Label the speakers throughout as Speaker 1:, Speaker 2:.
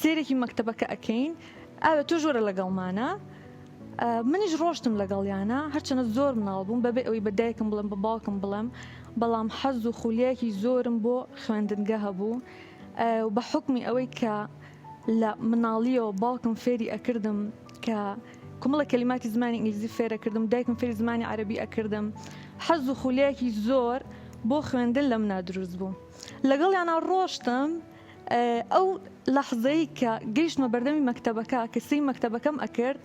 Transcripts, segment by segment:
Speaker 1: سێرێکی مەکتەبەکە ئەکەین ئاوێ تۆش وەرە لەگەڵمانە. منیش ڕۆشتم لەگەڵیانە هەرچەنە زۆر مناڵ بووم بەبێ ئەوەی بە دایکم بڵێم بە باوکم بڵێم بەڵام حەز و خولیایەکی زۆرم بۆ خوێندنگە هەبوو و بە حوکمی ئەوەی کە لە مناڵیەوە باوکم فێری ئەکردم کە کومەڵە کەلیماتی زمانی ئینگلیزی فێرەکردم دایکم فێری زمانی عەرەبی ئەکردم حەز و خولیایەکی زۆر بۆ خوێندن لە منا دروست بوو لەگەڵیانە ڕۆشتم ئەو لەحزەی کە گەیشتمە بەردەمی مەکتەبەکە کە سەی مەکتەبەکەم ئەکرد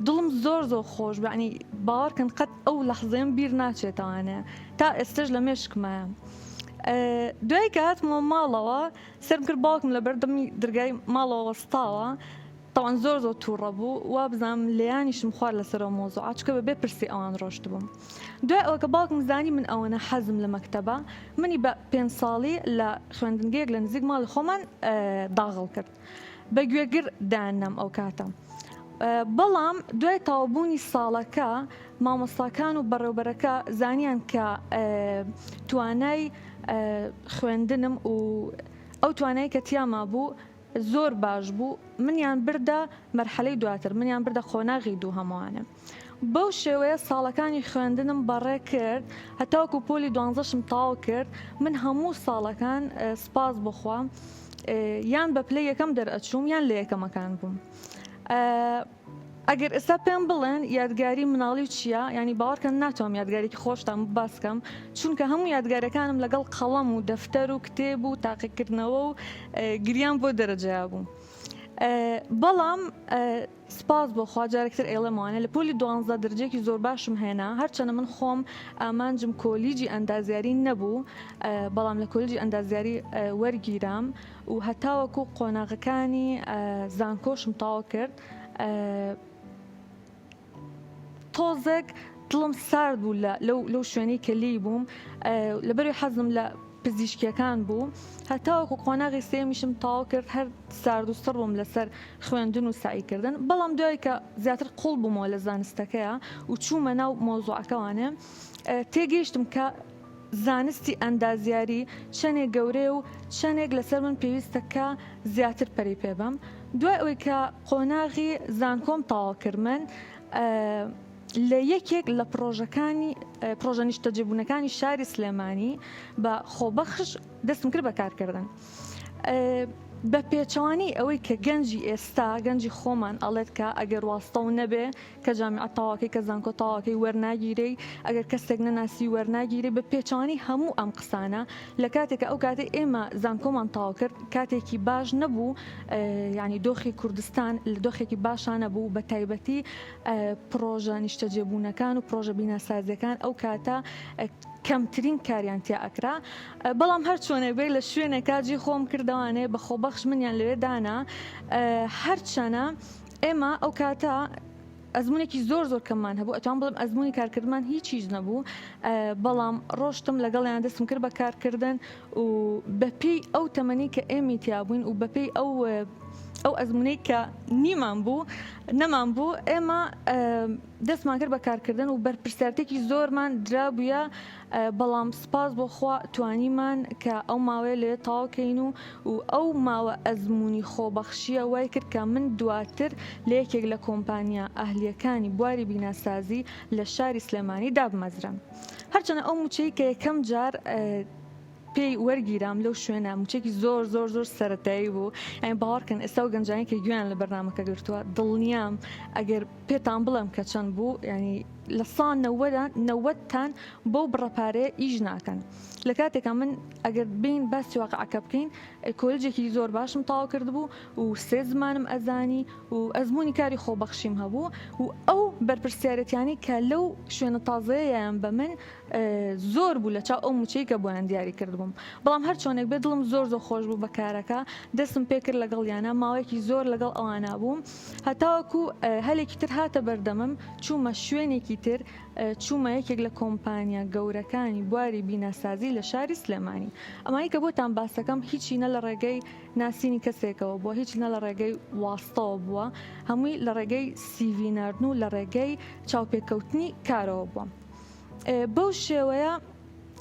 Speaker 1: دڵم زۆر زۆر خۆش بوو یانی باوەڕکەن قەت ئەو لەحزەیەم بیر ناچێتەوانێ تا ئێستەش لە مێشکمایە دوای کە هاتمەوە ماڵەوە سەرم کرد باوکم لە بەردەمی درگای ماڵەوە وەستاوە تەوان زۆر زۆر تووڕە بوو وابزانم لێیانیشم خوارد لەسەر ئەو مەوزوعە چونکە بەبێ پرسی ئەوان ڕۆشتبووم دوای ئەوە کە باوکم زانی من ئەوەنە حەزم لە مەکتەبە منی بە پێنج ساڵی لە خوێندنگەیەک لە نزیک ماڵی خۆمان داغڵ کرد بە گوێگر دایاننام ئەو کاتە بەڵام دوای تەواوبوونی ساڵەکە مامۆستاکان و بەڕێوبەرەکە زانیان کە توانای خوێندنم و ئەو توانای کە تیاما بوو زۆر باش بوو منیان بردە مەرحەلەی دواتر منیان بردە قۆناغی دووهەمەوانێ بەو شێوەیە ساڵەکانی خوێندنم بەڕێ کرد هەتاوەکو پۆلی دوانزەشم تەواو کرد من هەموو ساڵەکان سپاس بۆ خوا یان بە پلەی یەکەم دەرئەچووم یان لە یەکەمەکان بووم. ئەگەر ئێستا پێم بڵێن یادگاری مناڵی چییە یانی باوەڕکەن ناتوانم یادگارێکی خۆشتان باس کەم چونکە هەموو یادگارەکانم لەگەڵ قەڵەم و دەفتەر و کتێب و تاقیکردنەوە و گریان بۆ دەرەجەیا بوو بەڵام سپاس بۆ خوا جارێکتر ئێڵێمەوانە لە پۆلی دوانزە دەرجێکی زۆر باشم هێنا هەرچەنە من خۆم ئامانجم کۆلیجی ئەندازیاری نەبوو بەڵام لە کۆلیجی ئەندازیاری وەرگیرام و هەتاوەکو قۆناغەکانی زانکۆشم تەواو کرد تۆزێک دڵم سارد بوو لە لەو شوێنەی کە لێی بووم لەبەروی حەزم لە پزیشکیەکان بوو هەتاوەکو قۆناغی سێمیشم تەواو کرد هەر سارد و سڕ بووم لەسەر خوێندن و سەعیکردن بەڵام دوای کە زیاتر قوڵ بوومەوە لە زانستەکەیە و چوومە ناو مەوزوعەکەوانێ تێگەیشتم کە زانستی ئەندازیاری چەنێک گەورەیە و چەنێک لەسەر من پێویستە کە زیاتر پەرەی پێ بەم. دوای ئەوەی کە قۆناغی زانکۆم تەواو کرد من لە یەکێک لە پڕۆژەکانی پڕۆژە نیشتەجێبوونەکانی شاری سلێمانی بە خۆبەخش دەستم کرد بە کارکردن. بە پێچەوانەی ئەوەی کە گەنجی ئێستا گەنجی خۆمان ئەڵێت کە ئەگەر واستە و نەبێ کە جامیعە تەواوکەی کە زانکۆ تەواوکەی وەرناگیرێی ئەگەر کەسێک نەناسی وەرناگیرێی بە پێچەوانەی هەموو ئەم قسانە لە کاتێکا ئەو کاتەی ئێمە زانکۆمان تەواو کرد کاتێکی باش نەبوو یانی دۆخی کوردستان لە دۆخێکی باشا نەبوو بە تایبەتی پڕۆژە نیشتەجێبوونەکان و پڕۆژە بیناسازیەکان ئەو کاتە کەمترین کاریان تیا ئەکرا بەڵام هەر چۆنێک بێت لە شوێنێکا جێی خۆم کردەوانێ بە خۆبەخش منیان لەوێ دانا هەرچەنە ئێمە ئەو کاتە ئەزمونێکی زۆر زۆر کەممان هەبوو ئەتوان بڵێم ئەزمونی کارکردمان هیچ هیچ نەبوو بەڵام ڕۆشتم لەگەڵیان دەستم کرد بە کارکردن و بەپێی ئەو تەمەنی کە ئێمی تیا بووین و بەپێی ئەو ئەو ئەزمونەی کە نیمان بوو نەمان بوو ئێمە دەستمان کرد بە کارکردن و بەرپرسیارتێکی زۆرمان درابوویە بەڵام سپاس بۆ خوا توانیمان کە ئەو ماوەیە لەوێ تەواو کەین و و ئەو ماوە ئەزموونی خۆبەخشییە وای کرد کە من دواتر لە یەکێک لە کۆمپانیا ئەهلییەکانی بواری بیناسازی لە شاری سلێمانی دابمەزرێم. هەرچەنە ئەو مووچەی کە یەکەم جار پێی وەرگیرام لەو شوێنە مووچەیەکی زۆر زۆر زۆر سەرەتایی بوو، یانی باوەڕ کەن ئێستا ئەو گەنجانەی کە گوێیان لە بەرنامەکە گرتووە دڵنیام ئەگەر پێتان بڵێم کە چەند بوو یانی لە سا نەوەدا نەوەدتان بەو بڕە پارەیە ئیش ناکەن لە کاتێکا من ئەگەر بین باسی واقعەکە بکەین کۆلجێکی زۆر باشم تەواو کردبوو و سێ زمانم ئەزانی و ئەزموونی کاری خۆبەخشیم هەبوو و ئەو بەرپرسیارێتیانەی کە لەو شوێنە تازەیەیان بە من زۆر بوو لە چاو ئەو موچەی کە بۆیان دیاری کردبووم بەڵام هەر چۆنێک بێت دڵم زۆر زۆر خۆش بوو بە کارەکە دەستم پێکرد لەگەڵیانە ماوەیەکی زۆر لەگەڵ ئەوانە بووم هەتاوەکو هەلێکی تر هاتە بەردەمم چوومە شوێنێکی تر چوومە یەکێک لە کۆمپانیا گەورەکانی بواری بیناسازی لە شاری سلێمانی ئەمانی کە بۆتان باسەکەم هیچی نە لە ڕێگەی ناسینی کەسێکەوە بووە هیچ نە لە ڕێگەی واستەوە بووە هەمووی لە ڕێگەی سیڤی ناردن و لە ڕێگەی چاوپێکەوتنی کارەوە بووە بەو شێوەیە.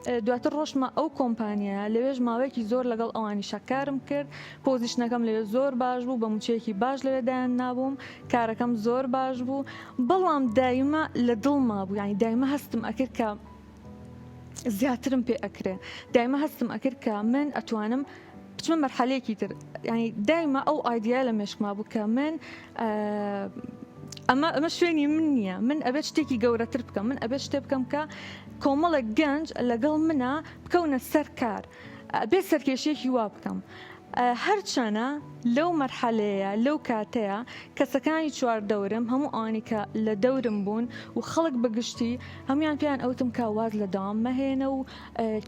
Speaker 1: دواتر ڕۆشتمە ئەو کۆمپانیایە لەوێش ماوەیەکی زۆر لەگەڵ ئەوانیشا کارم کرد position ەکەم لەوێ زۆر باش بوو بە موچەیەکی باش لەوێ دایان نابووم کارەکەم زۆر باش بوو بەڵام دایمە لە دڵما بوو یانی دایمە هەستم ئەکرد کە زیاترم پێ ئەکرێ دایمە هەستم ئەکرد کە من ئەتوانم بچمە مەرحەلەیەکی تر یانی دایمە ئەو idea یە لە مێشکما بوو کە من ئەمە ئەمە شوێنی من نییە من ئەبێت شتێکی گەورەتر بکەم من ئەبێت شتێ بکەم کە کۆمەڵێک گەنج لەگەڵ منە بکەونە سەر کار ئەبێت سەرکێشیەکی وا بکەم هەرچەنە لەو مەرحەلەیە لەو کاتەیە کەسەکانی چواردەورم هەموو ئەوانی کە لە دەورم بوون و خەڵک بە گشتی هەموویان پێیان ئەوتم کە واز لە دەوام مەهێنە و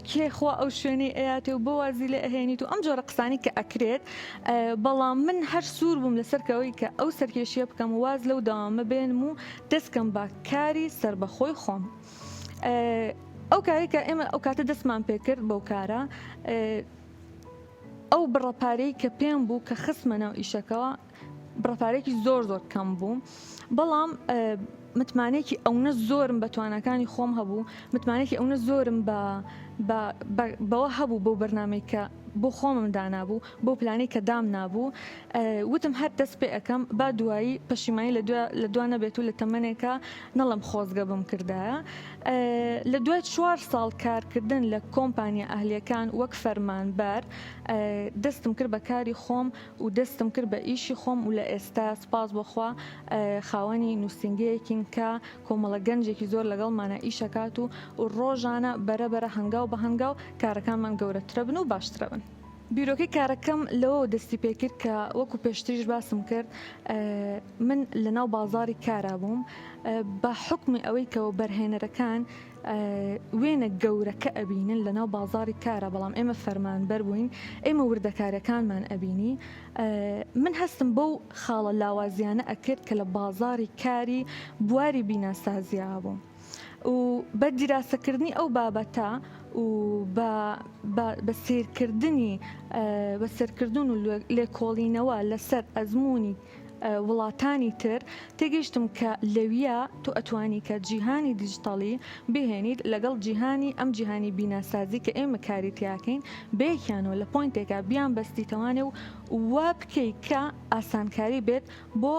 Speaker 1: کێ خوا ئەو شوێنەی ئەیاتێ و بۆ وازی لێ ئەهێنیت و ئەم جۆرە قسانی کە ئەکرێت بەڵام من هەر سوور بووم لەسەر کەەوەی کە ئەو سەرکێشیە بکەم و واز لەو دەوامە بێنم و دەستکەم بە کاری سەربەخۆی خۆم. ئەو کارەی کە ئێمە ئەو کاتە دەستمان پێکرد بەو کارە ئەو بڕە پارەی کە پێم بوو کە خستمە ناو ئیشەکەوە بڕە پارەیەکی زۆر زۆر کەم بوو بەڵام متمانەیەکی ئەونە زۆرم بە تواناکانی خۆم هەبوو متمانەیەکی ئەونە زۆرم بە بەوە هەبوو بەو بەرنامەی کە بۆ خۆمم دانابوو بۆ پلانەی کە دام نابوو وتم هەر دەست پێ ئەەکەم با دوایی پەشیمانی لە لە دوا نەبێت و لە تەمەنێکە نەڵم خۆزگە بم کردایە لە دوای چوار ساڵ کارکردن لە کۆمپانیا ئەهلیەکان وەک فەرمانبەر دەستم کرد بە کاری خۆم و دەستم کرد بە ئیشی خۆم و لە ئێستا سوپاس بۆ خوا خاوەنی نووسینگەیەکین کە کۆمەڵە گەنجێکی زۆر لەگەڵمانە ئیشەکات و و ڕۆژانە بەرە بەرە هەنگاو بە هەنگاو کارەکانمان گەورەترەبن و باشترەبن. بیرۆکەی کارەکەم لەوەوە دەستی پێکرد کە وەکو پێشتریش باسم کرد من لەناو بازاڕی کارا بووم بە حوکمی ئەوەی کە وەبەرهێنەرەکان وێنە گەورەکە ئەبینن لەناو بازاڕی کارا بەڵام ئێمە فەرمانبەر بووین ئێمە وردەکاریەکانمان ئەبینی من هەستم بەو خاڵە لاوازیانە ئەکرد کە لە بازاڕی کاری بواری بیناسازیا بوو. و بە دیراسەکردنی ئەو بابەتە و بە سەیرکردنی بە سەرکردن و لێکۆڵینەوە لەسەر ئەزموونی وڵاتانی تر تێگەیشتم کە لەویا تۆ ئەتوانی کە جیهانی دیجیتاڵی بهێنیت لەگەڵ جیهانی ئەم جیهانی بیناسازی کە ئێمە کاری تیاکەین بەیەکیانەوە لە point ێکا بیان بەستیتەوانێ و وا بکەی کە ئاسانکاری بێت بۆ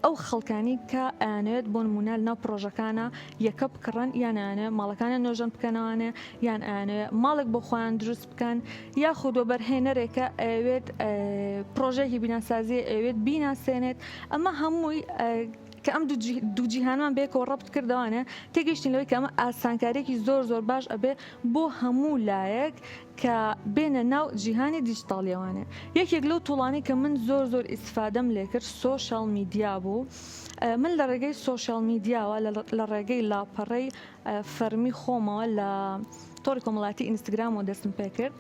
Speaker 1: ئەو خەڵکانی کە ئەیانەوێت بۆ نموونە لەناو پڕۆژەکانە یەکە بکڕن یان ئەیانەوێت ماڵەکانیان نۆژەن بکەنەوانێ یان ئەیانەوێت ماڵێک بۆ خۆیان دروست بکەن یاخود وەبەرهێنەرێکە ئەیەوێت پڕۆژەیەکی بیناسازی ئەیەوێت بیناسێنێت ئەمە هەمووی کە ئەم دوو جیهانمان بەیەکەوە ڕەبت کردەوانێ تێگەیشتین لەوەی کە ئەمە ئاسانکاریەکی زۆر زۆر باش ئەبێ بۆ هەموو لایەک کە بێنە ناو جیهانی دیجیتاڵیەوانێ. یەکێک لەو tool انەی کە من زۆر زۆر ئیستفادەم لێکرد social media بوو. من لە ڕێگەی social media وە لە ڕێگەی لاپەڕەی فەرمی خۆمەوە لە تۆڕی کۆمەڵایەتی ئینستگرامەوە دەستم پێکرد.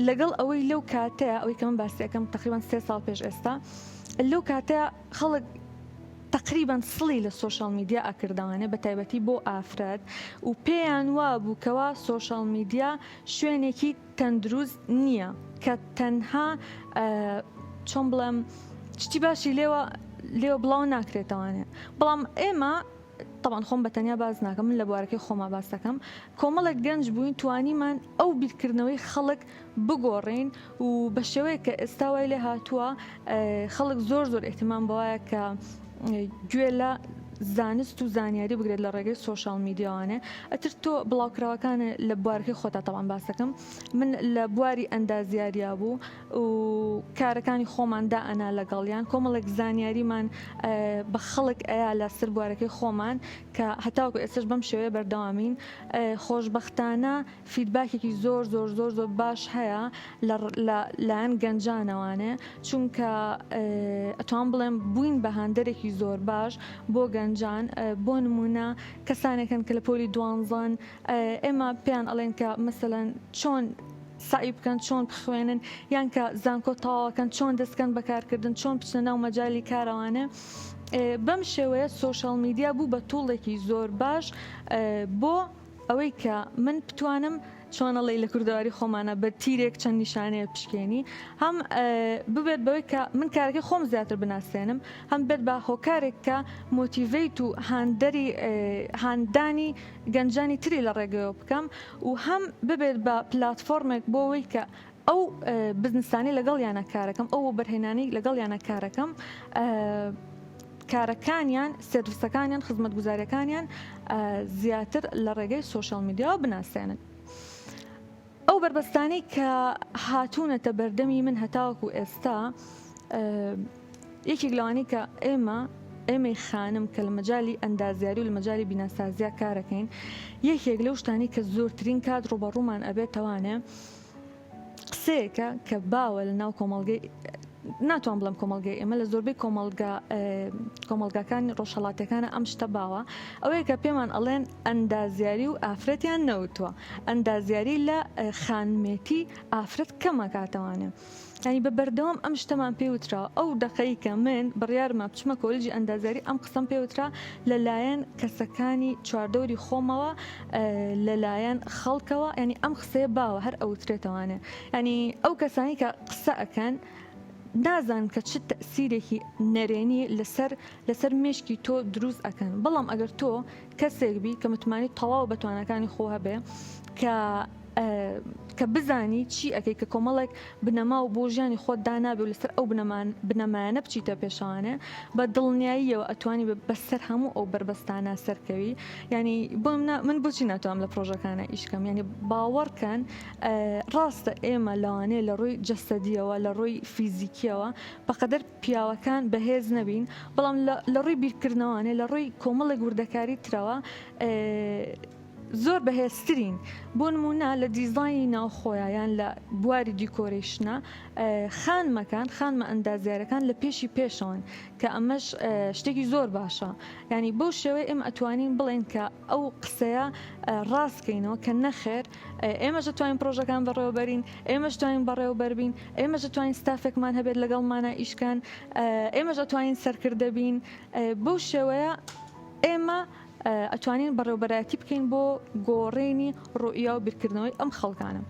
Speaker 1: لەگەڵ ئەوەی لەو کاتەیە ئەوەی کە من باسی ئەکەم تەقریبەن سێ ساڵ پێش ئێستا لەو کاتەیە خەڵک تەقریبەن سڵی لە social media ئەکردەوانێ بە تایبەتی بۆ ئافرەت و پێیان وابوو کەوا social media شوێنێکی تەندروست نییە کە تەنها چۆن بڵێم شتی باشی لێوە لێوە بڵاو ناکرێتەوانێ بەڵام ئێمە تەبعەن خۆم بە تەنیا باس ناکەم من لە بوارەکەی خۆما باس دەکەم کۆمەڵێک گەنج بووین توانیمان ئەو بیرکردنەوەی خەڵک بگۆڕین و بە شێوەیەک کە ئێستا وای لێ هاتووە خەڵک زۆر زۆر ئیهتیمام بەوایە کە گوێ لە زانست و زانیاری بگرێت لە ڕێگەی social media وانێ ئەتر تۆ بڵاوکراوەکان لە بوارەکەی خۆتا تەوان باسەکەم من لە بواری ئەندازیاریا بوو و کارەکانی خۆمان دائەنا لەگەڵیان کۆمەڵێک زانیاریمان بە خەڵک ئەیا لە سەر بوارەکەی خۆمان کە هەتاوەکو ئێستاش بەم شێوەیە بەردەوامین خۆشبەختانە feedback ێکی زۆر زۆر زۆر زۆر باش هەیە لە لایەن گەنجانەوانێ چونکە ئەتوان بڵێم بووین بە هاندەرێکی زۆر باش بۆ گەنجان بۆ نمونە کەسانێکن کە لە پۆلی دوانزەن ئێمە پێیان ئەڵێن کە مەسەلەن چۆن سەعی بکەن چۆن بخوێنن یان کە زانکۆ تەواوەکەن چۆن دەستکەن بەکارکردن چۆن بچنە ناو مەجای کارەوانێ بەم شێوەیە social media بوو بە tool ێکی زۆر باش بۆ ئەوەی کە من بتوانم. چۆن ئەڵێی لە کوردەواری خۆمانە بە تیرێک چەند نیشانەیە بشکێنی هەم ببێت بەوەی کە من کارەکەی خۆم زیاتر بناسێنم هەم بێت بە هۆکارێک کە motivate و هاندەری هاندانی گەنجانی تری لە ڕێگەیەوە بکەم و هەم ببێت بە پلاتفۆرمێک بۆ ئەوەی کە ئەو بزنسانەی لەگەڵیانە کارەکەم ئەو وەبەرهێنانەی لەگەڵیانە کارەکەم کارەکانیان سێرڤسەکانیان خزمەتگوزاریەکانیان زیاتر لە ڕێگەی social media وە بناسێنن. ئەو بەربەستانەی کە هاتوونەتە بەردەمی من هەتاوەکو ئێستا یەکێک لەوانەی کە ئێمە ئێمەی خانم کە لە مەجالی ئەندازیاری و لە مەجالی بیناسازیا کارەکەین یەکێک لەو شتانی کە زۆرترین کات ڕوبەڕوومان ئەبێتەوانێ قسەیەکە کە باوە لە ناو کۆمەڵگەی ناتوان بڵێم کۆمەڵگەی ئێمە لە زۆربەی کۆمەڵگا کۆمەڵگاکانی ڕۆژهەڵاتەکانە ئەم شتە باوە ئەوەیە کە پێمان ئەڵێن ئەندازیاری و ئافرەتیان نەوتووە ئەندازیاری لە خانمێتی ئافرەت کەمەکاتەوانێ ینی بە بەردەوام ئەم شتەمان پێوتراوە ئەو دەقەی کە من بڕیارمە بچمە کۆلجی ئەندازیاری ئەم قسەم پێوترا لەلایەن کەسەکانی چواردەوری خۆمەوە لەلایەن خەڵکەوە ینی ئەم قسەیە باوە هەر ئەوترێتەوانێ ینی ئەو کەسانی کە قسە ئەکەن نازان کە چ تەسیرێکی نەرێنی لەسەر لەسەر مێشکی تۆ دروست ئەکەن بەڵام ئەگەر تۆ کەسێک بی کە متمانی تەواو بە تواناکانی خۆ هەبێ کە کە بزانی چی ئەکەی کە کۆمەڵێک بنەما و بۆ ژیانی خۆت دانابێ و لەسەر ئەو بنەمایانە بچیتە پێشەوانێ بە دڵنیاییەوە ئەتوانی بەسەر هەموو ئەو بەربەستانە سەرکەوی ینی بۆ من بۆچی ناتوانم لە پرۆژەکانە ئیشکەم ینی باوەڕکەن ڕاستە ئێمە لەوانەیە لە ڕووی جەسەدیەوە لە ڕووی فیزیکیەوە بەقەدەر پیاوەکان بەهێز نەبین بەڵام لە ڕووی بیرکردنەوانێ لە ڕووی کۆمەڵێک وردەکاری ترەوە زۆر بەهێزترین، بۆ نموونە لە دیزاینی ناوخۆیا یان لە بواری decoration ا خانمەکان، خانمە ئەندازیارەکان لە پێشی پێشەوەن کە ئەمەش شتێکی زۆر باشە. یانی بەو شێوەیە ئێمە ئەتوانین بڵێین کە ئەو قسەیە ڕاست کەینەوە کە نەخێر ئێمەش ئەتوانین پرۆژەکان بەڕێوەبەرین، ئێمەش توانین بەڕێوەبەر بین، ئێمەش ئەتوانین ستافێکمان هەبێت لەگەڵمانا ئیش کەن، ئێمەش ئەتوانین سەرکردە بین. بەو شێوەیە ئێمە ئەتوانین بەڕێوبەرایەتی بکەین بۆ گۆڕینی ڕوئیا و بیرکردنەوەی ئەم خەڵکانە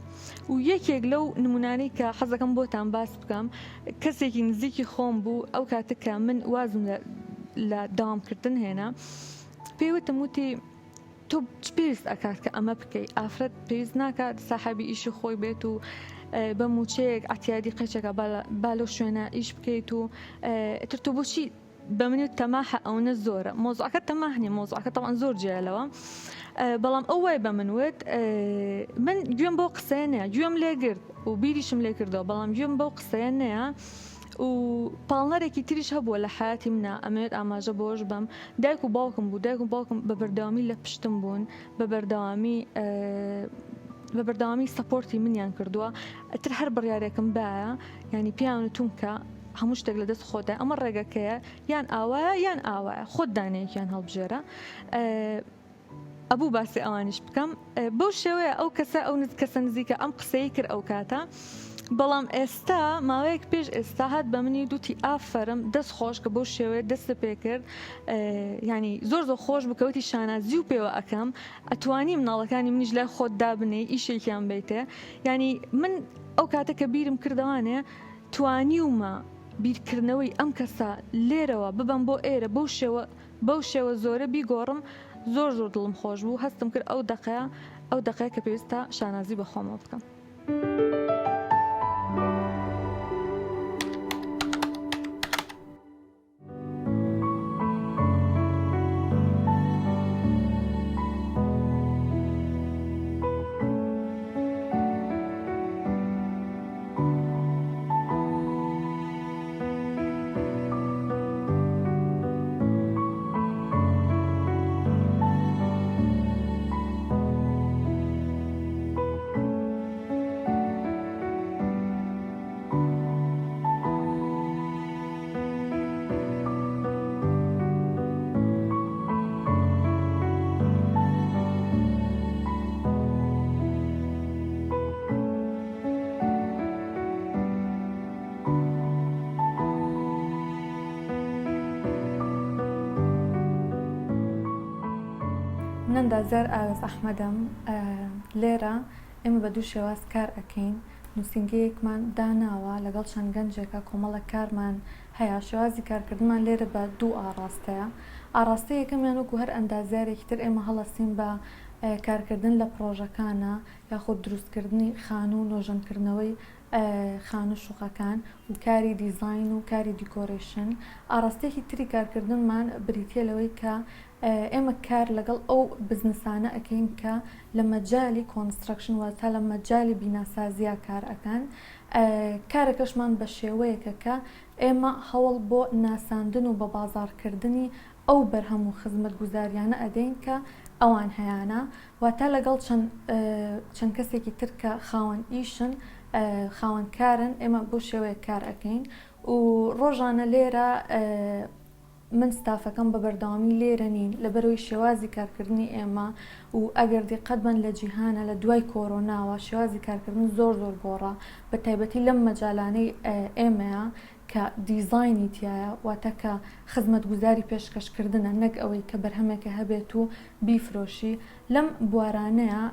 Speaker 1: و یەکێک لەو نمونانەی کە حەزەکەم بۆتان باس بکەم کەسێکی نزیکی خۆم بوو ئەو کاتە کە من وازم لە داوامکردن هێنا پێی وتم وتی تۆ پێویست ئەکات کە ئەمە بکەی ئافرەت پێویست ناکات ساحەبی ئیشی خۆی بێت و بە موچەیەک عتیادی قەچەکە با لەو شوێنە ئیش بکەیت و تر تۆ بۆچی بە منی وت تەماحە ئەونە زۆرە مۆزعەکە تەماح نیە مۆزعەکە تەوان زۆر جیایە لەوە بەڵام ئەو وای بە من وت من گوێم بۆ قسەیە نەیە گوێم لێگرت و بیریشم لێ کردەوە بەڵام گوێم بەو قسەیە نەیە و پاڵنەرێکی تریش هەبووە لە حیاتی منە ئەمەوێت ئاماژە بۆش بەم دایک و باوکم بوو دایک و باوکم بە بەردەوامی لە پشتم بوون بە بەردەوامی بە بەردەوامی support ی منیان کردووە ئەتر هەر بڕیارێکم باە ینی پیان وتوم کە هەموو شتێک لە دەست خۆتدایە ئەمە ڕێگەکەیە یان ئاوایە یان ئاوایە خۆت دانەیەکیان هەڵبژێرە ئەبوو باسی ئەوانیش بکەم بەو شێوەیە ئەو کەسە ئەو نز کەسە نزیکە ئەم قسەی کرد ئەو کاتە بەڵام ئێستا ماوەیەک پێش ئێستا هات بە منی دوتی ئافەرم دەست خۆش کە بەو شێوەیە دەست پێ کرد ینی زۆر زۆر خۆش بکەوتی شانازی و پێوە ئەەکەم ئەتوانی مناڵەکانی منیش لای خۆت دابنێ ئیشێکیان بیتێ ینی من ئەو کاتە کە بیرم کردوانێ توانیومە بیرکردنەوەی ئەم کەسە لێرەوە ببەم بۆ ئێرە بەو شێوە بەو شێوە زۆرە بیگۆڕم زۆر زۆر دڵم خۆش بوو هەستم کرد ئەو دەقەیە ئەو دەقەیە کە پێویستە شانازی بە خۆمەوە بکەم. من ئەندازیار ئاوێز ئەحمەدم لێرە. ئێمە بە دوو شێواز کار ئەکەین، نووسینگەیەکمان داناوە لەگەڵ چەند گەنجێکا کۆمەڵێک کارمان هەیە، شێوازی کارکردنمان لێرە بە دوو ئاڕاستەیە، ئاڕاستەی یەکەمیان وەکو هەر ئەندازیارێکی تر ئێمە هەڵەسین بە کارکردن لە پڕۆژەکانا یاخود دروستکردنی خانوو و نۆژەنکردنەوەی خانوو شوقەکان و کاری دیزاین و کاری decoration، ئاڕاستەیەکی تری کارکردنمان بریتیە لەوەی کە ئێمە کار لەگەڵ ئەو بزنسانە ئەکەین کە لە مەجالی construction واتە لە مەجالی بیناسازیا کار ئەکەن کارەکەشمان بە شێوەیەکە کە ئێمە هەوڵ بۆ ناساندن و بە بازاڕکردنی ئەو بەرهەم و خزمەتگوزاریانە ئەدەین کە ئەوان هەیانە واتە لەگەڵ چەند چەند کەسێکی تر کە خاوەن ئیشن خاوەن کارن ئێمە بۆ شێوەیەک کار ئەکەین و ڕۆژانە لێرە من ستافەکەم بە بەردەوامی لێرە نین لەبەرئەوەی شێوازی کارکردنی ئێمە و ئەگەر دیقەت بەن لە جیهانە لە دوای کۆرۆناوە شێوازی کارکردن زۆر زۆر گۆڕا بە تایبەتی لەم مەجالانەی ئێمەیە کە دیزاینی تایە واتە کە خزمەتگوزاری پێشکەشکردنە نەک ئەوەی کە بەرهەمێکە هەبێت و بیفرۆشی لەم بوارانەیە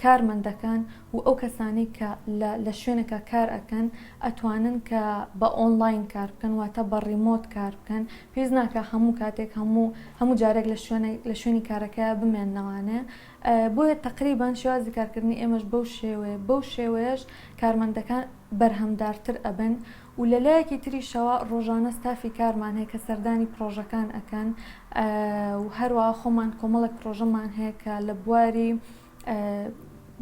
Speaker 1: کارمەندەکان و ئەو کەسانەی کە لە لە شوێنێکا کار ئەکەن ئەتوانن کە بە ئۆنڵاین کار بکەن واتە بە remote کار بکەن پێویست ناکا هەموو کاتێک هەموو هەموو جارێک لە شوێنێک لە شوێنی کارەکەیا بمێننەوانێ بۆیە تەقریبەن شێوازی کارکردنی ئێمەش بەو شێوەیە بەو شێوەیەش کارمەندەکان بەرهەمدارتر ئەبن و لە لایەکی تریشەوە ڕۆژانە ستافی کارمان هەیە کە سەردانی پڕۆژەکان ئەکەن و هەروەها خۆمان کۆمەڵێک پڕۆژەمان هەیە کە لە بواری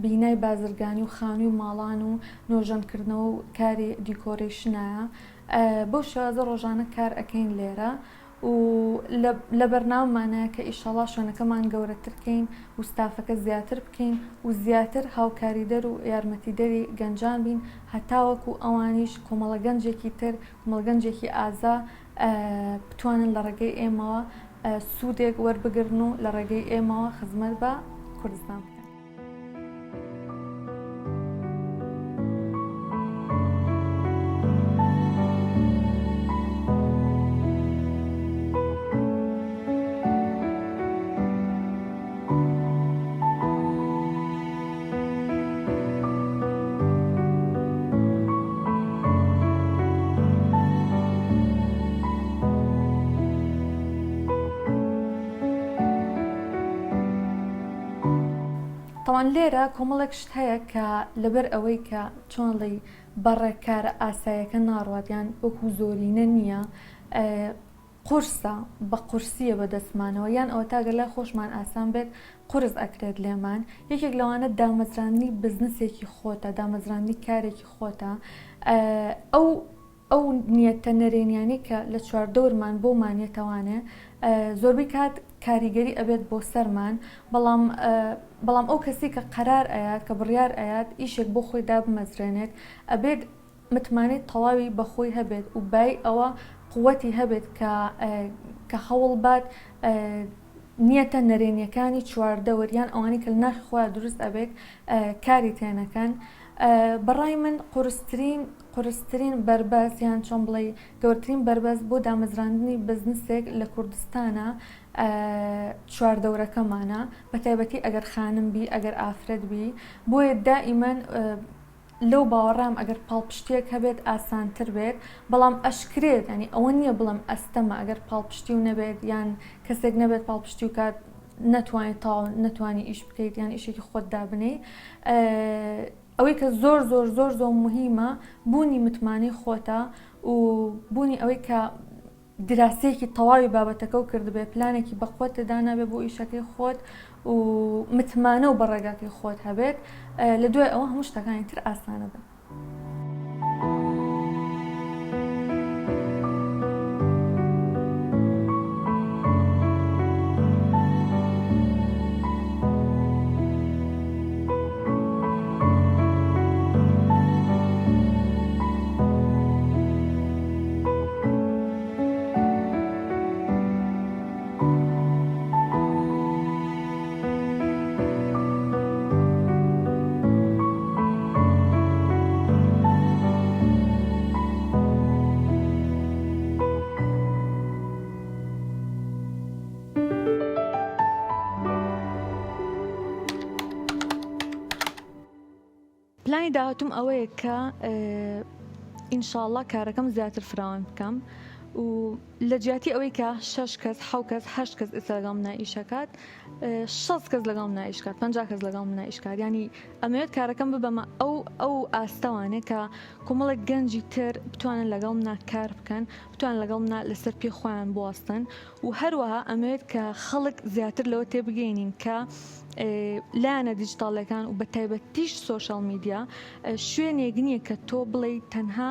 Speaker 1: بینای بازرگانی و خانووی ماڵان و نۆژەنکردنەوە و کاری decoration ە بەو شێوازە ڕۆژانە کار ئەکەین لێرە و لە بەرنامەمانە کە ئیشەڵا شوێنەکەمان گەورەتر کەین و ستافەکە زیاتر بکەین و زیاتر هاوکاریدەر و یارمەتیدەری گەنجان بین هەتاوەکو ئەوانیش کۆمەڵە گەنجێکی تر کۆمەڵە گەنجێکی ئازا بتوانن لە ڕێگەی ئێمەوە سوودێک وەربگرن و لە ڕێگەی ئێمەوە خزمەت بە کوردستان بکەن. تەوان لێرە کۆمەڵێک شت هەیە کە لەبەر ئەوەی کە چۆن ڵی بە ڕێکارە ئاسایەکە ناڕوات یان وەکو زۆرینە نییە قورسە بە قورسیە بە دەستمانەوە یان ئەوەتا گەر لای خۆشمان ئاسان بێت قورس ئەکرێت لێمان یەکێک لەوانە دامەزراندنی بزنسێکی خۆتە دامەزراندنی کارێکی خۆتە ئەو ئەو نیەتە نەرێنیانەی کە لە چواردەورمان بۆمان یەتەوانێ زۆربەی کات کاریگەری ئەبێت بۆ سەرمان بەڵام بەڵام ئەو کەسی کە قەرار ئەیات کە بڕیار ئەیات ئیشێک بۆ خۆی دابمەزرێنێت ئەبێت متمانەی تەواوی بە خۆی هەبێت و بای ئەوە قوتی هەبێت کە کە هەوڵ بات نیەتە نەرێنیەکانی چواردەور یان ئەوانەی کە لە ناخی خۆیان دروست ئەبێت کاری تێنەکەن بەڕای من قورسترین قورسترین بەربەست یان چۆن بڵێی گەورترین بەربەست بۆ دامەزراندنی بزنسێک لە کوردستانە چواردەورەکەمانە بە تایبەتی ئەگەر خانم بی ئەگەر ئافرەت بی بۆیە دائیمەن لەو باوەڕام ئەگەر پاڵپشتیەک هەبێت ئاسانتر بێت بەڵام ئەشکرێت ینی ئەوە نییە بڵێم ئەستەمە ئەگەر پاڵپشتی و نەبێت یان کەسێک نەبێت پاڵپشتی و کات نەتوانیت تاو نەتوانی ئیش بکەیت یان ئیشێکی خۆت دابنێی ئەوەی کە زۆر زۆر زۆر زۆر مهمە بوونی متمانەی خۆتە و بوونی ئەوەی کە دراسەیەکی تەواوی بابەتەکە و کردبێ پلانێکی بەقوەتت دانابێ بۆ ئیشەکەی خۆت و متمانە و بە ڕێگاکەی خۆت هەبێت لە دوای ئەوە هەموو شتەکانی تر ئاسانە بن. پلانی داهاتووم ئەوەیە کە ئینشاڵڵا کارەکەم زیاتر فراوان بکەم و لە جیاتی ئەوەی کە شەش کەس حەو کەس هەشت کەس ئێستا لەگەڵ منا ئیش ئەکات شەست کەس لەگەڵ منا ئیش کات 50 کەس لەگەڵ منا ئیش کات یانی ئەمەوێت کارەکەم ببەمە ئەو ئەو ئاستەوانێ کە کۆمەڵێک گەنجی تر بتوانن لەگەڵ منا کار بکەن بتوان لەگەڵ منا لەسەر پێ خۆیان بوەستن و هەروەها ئەمەوێت کە خەڵک زیاتر لەوە تێبگەینین کە لایەنە دیجیتاڵەکان و بە تایبەتیش social media شوێنێک نییە کە تۆ بڵێی تەنها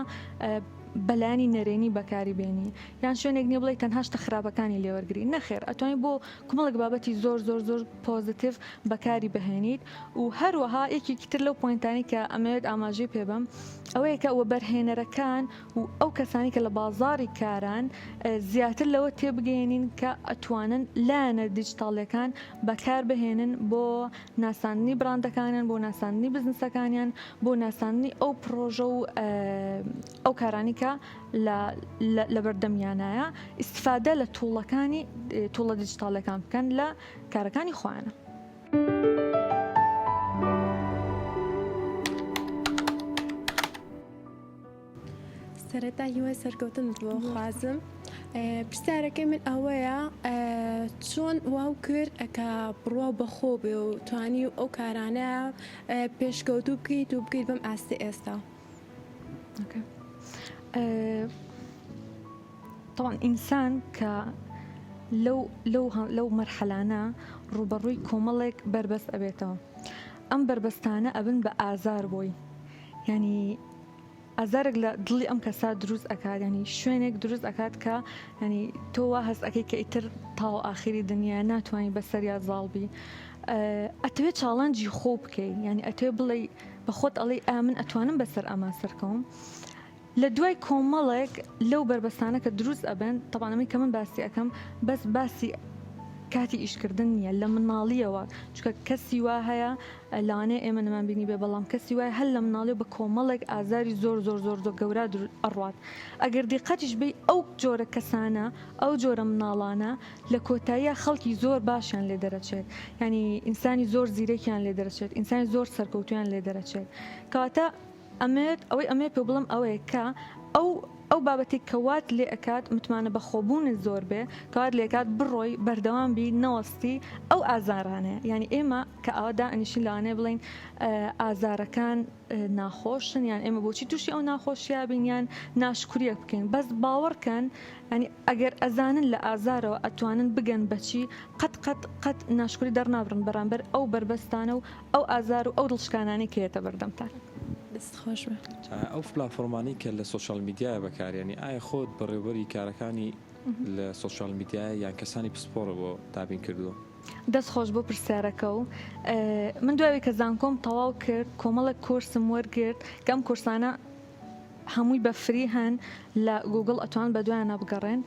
Speaker 1: بەلایەنی نەرێنی بەکاری بێنی یان شوێنێک نیە بڵێی تەنها شتە خراپەکانی لێ وەرگری نەخێر ئەتوانی بۆ کومەڵێک بابەتی زۆر زۆر زۆر positive بەکاری بهێنیت و هەروەها یەکێکی تر لەو point انەی کە ئەمەوێت ئاماژەی پێ بەم ئەوەیە کە وەبەرهێنەرەکان و ئەو کەسانی کە لە بازاڕی کاران زیاتر لەوە تێبگەیەنین کە ئەتوانن لایەنە دیجیتاڵیەکان بەکاربهێنن بۆ ناساندنی بڕاندەکانیان، بۆ ناساندنی بزنسەکانیان، بۆ ناساندنی ئەو پڕۆژە و ئەو کارانەی کە لەبەردەمیانایە، ئیستفادە لە tool ەکانی tool ە دیجیتاڵیەکان بکەن لە کارەکانی خۆیانە.
Speaker 2: سەرەتا هیوای سەرکەوتنت بۆ خوازم پرسیارەکەی من ئەوەیە چۆن واو کرد کە بڕوا بەخۆ بێ و توانی و ئەو کارانە پێشکەوتوو بکەیت و بگەیت بەم ئاستی ئێستا
Speaker 1: طبعا ئینسان کە لەو لەو لەو مەرحەلانە ڕووبەڕووی کۆمەڵێک بەربەست ئەبێتەوە ئەم بەربەستانە ئەبن بە ئازار بۆی یانی ئازارێک لە دڵی ئەم کەسە دروست ئەکات ینی شوێنێک دروست ئەکات کە ینی تۆ وا هەست ئەەکەی کە ئیتر تاو ئاخری دنیا ناتوانانی بەسەریا زاڵبی ئەتەوێت challenge ی خۆ بکەی ینی ئەتەوێ بڵێ بە خۆت ئەڵێ ئا من ئەتوانم بەسەر ئەما سەرکەوم لە دوای کۆمەڵێک لەو بەربەستانە کە دروست ئەبن تەبعەن ئەمەی کە من باسی ئەکەم بەس باسی کاتی ئیشکردن نییە لە مناڵیەوە چونکە کەسی وا هەیە لەوانەیە ئێمە نەمان بینیبێ بەڵام کەسی وایە هەر لە مناڵیەوە بە کۆمەڵێک ئازاری زۆر زۆر زۆر زۆر گەورا ئەڕوات ئەگەر دیقەتیش بەی ئەو جۆرە کەسانە ئەو جۆرە مناڵانە لە کۆتاییا خەڵکی زۆر باشیان لێ دەرەچێت یانی ئینسانی زۆر زیرەکیان لێ دەرەچێت ئینسانی زۆر سەرکەوتویان لێ دەرەچێت کەواتە ئەمەوێت ئەوەی ئەمەوێت پێ بڵێم ئەوەیە کە ئەو ئەو بابەتەی کە وات لێ ئەکات متمانە بەخۆبوونت زۆر بێ کە وات لێ ئەکات بڕۆی بەردەوام بی نەوەستی ئەو ئازارانەیە یانی ئێمە کە ئاوا دائەنیشین لەوانەیە بڵێین ئازارەکان ناخۆشن یان ئێمە بۆچی تووشی ئەو ناخۆشیە بین یان ناشکوریەک بکەین بەس باوەڕکەن ینی ئەگەر ئەزانن لە ئازارەوە ئەتوانن بگەن بەچی قەت قەت قەت ناشکوری دەرنابڕن بەرامبەر ئەو بەربەستانە و ئەو ئازار و ئەو دڵشکانانەی کە یەتە بەردەمتان.
Speaker 2: دەست خۆش بێ.
Speaker 3: ئەو پلاتفۆرمانەی کە لە social media یە بەکاریەنی ئایا خۆت بەڕێوبەری کارەکانی لە social media یە یان کەسانی پسپۆڕە بۆ دابین کردووە؟
Speaker 1: دەست خۆش بۆ پرسیارەکە و من دوای کە زانکۆم تەواو کرد کۆمەڵێک کۆرسم وەرگرت کە ئەم کۆرسانە هەمووی بە free هەن لە گوگڵ ئەتوان بە دوایانە بگەڕێن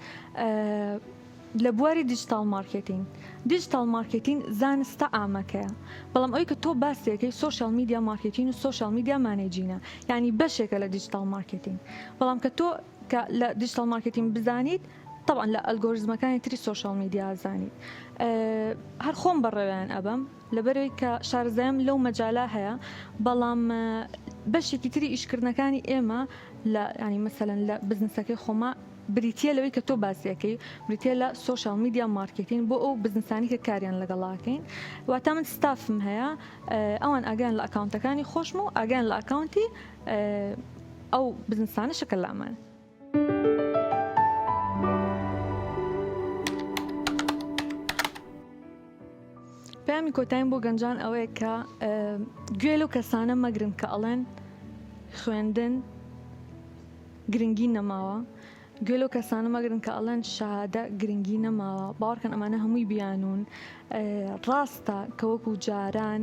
Speaker 1: لە بواری digital marketing digital marketing زانستە عامەکەیە بەڵام ئەوی کە تۆ باسیەکەی social media marketing و social media managing ە یعنی بەشێکە لە digital marketing بەڵام کە تۆ کە لە digital marketing بزانیت طبعا لە ئەلگۆریزمەکانی تری social media زانیت هەر خۆم بەڕێوەیان ئەبەم لەبەرئەوەی کە شارەزایم لەو مەجالە هەیە بەڵام بەشێکی تری ئیشکردنەکانی ئێمە لە ینی مەسەلەن لە بزنسەکەی خۆما بریتە لەوەی کە تۆ باسیەکەی بریتە لە social media marketing بۆ ئەو بزنسانی کە کاریان لەگەڵاکەین واتا من ستافم هەیە ئەوان ئاگیان لە account ەکانی خۆشم و ئاگیان لە account ی ئەو بزنسانە شکل لامان. پەیامی کۆتایم بۆ گەنجان ئەوەیە کە گوێ لەو کەسانە مەگرن کە ئەڵێن خوێندن گرنگی نەماوە گوێ لەو کەسانە مەگرن کە ئەڵێن شەهادە گرنگی نەماوە باوەڕکەن ئەمانە هەمووی بیانون ڕاستە کە وەکو جاران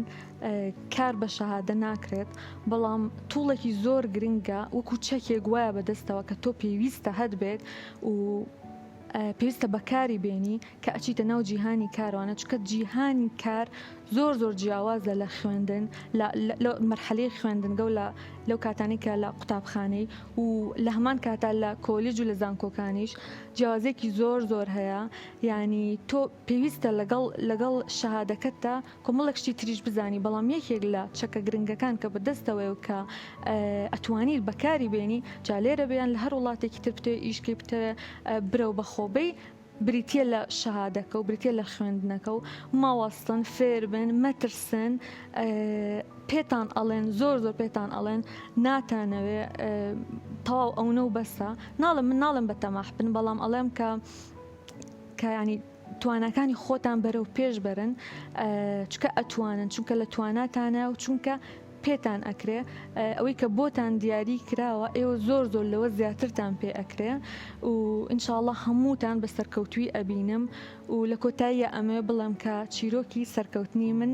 Speaker 1: کار بە شەهادە ناکرێت بەڵام tool ێکی زۆر گرنگە وەکو چەکێک وایە بەدەستەوە کە تۆ پێویستە هەت بێت و پێویستە بەکاری بێنی کە ئەچیتە ناو جیهانی کاروانە چونکە جیهانی کار زۆر زۆر جیاوازە لە خوێندن لە لە مەرحەلەی خوێندنگە و لە لەو کاتانەی کە لە قوتابخانەی و لە هەمان کاتا لە کۆلیج و لە زانکۆکانیش جیاوازیەکی زۆر زۆر هەیە یانی تۆ پێویستە لەگەڵ لەگەڵ شەهادەکەتدا کۆمەڵێک شتی تریش بزانی بەڵام یەکێک لە چەکە گرنگەکان کە بەدەستەوەیە و کە ئەتوانیت بەکاری بێنی جا لێرە بێ یان لە هەر وڵاتێکی تر بتەوێ ئیش کەی بتەوێ برەو بەخۆبەی بریتیە لە شەهادەکە و بریتیە لە خوێندنەکە و مەوەستن فێربن مەترسن پێتان ئەڵێن زۆر زۆر پێتان ئەڵێن ناتانەوێ تەواو ئەونە و بەسە ناڵم من ناڵم بە تەماح بن بەڵام ئەڵێم کە کە ینی تواناکانی خۆتان بەرەو پێش بەرن چکە ئەتوانن چونکە لە تواناتانە و چونکە پێتان ئەکرێ ئەوەی کە بۆتان دیاری کراوە ئێوە زۆر زۆر لەوە زیاترتان پێ ئەکرێ و ان شاء اللە هەمووتان بە سەرکەوتووی ئەبینم و لە کۆتاییا ئەمەوێ بڵێم کە چیرۆکی سەرکەوتنی من.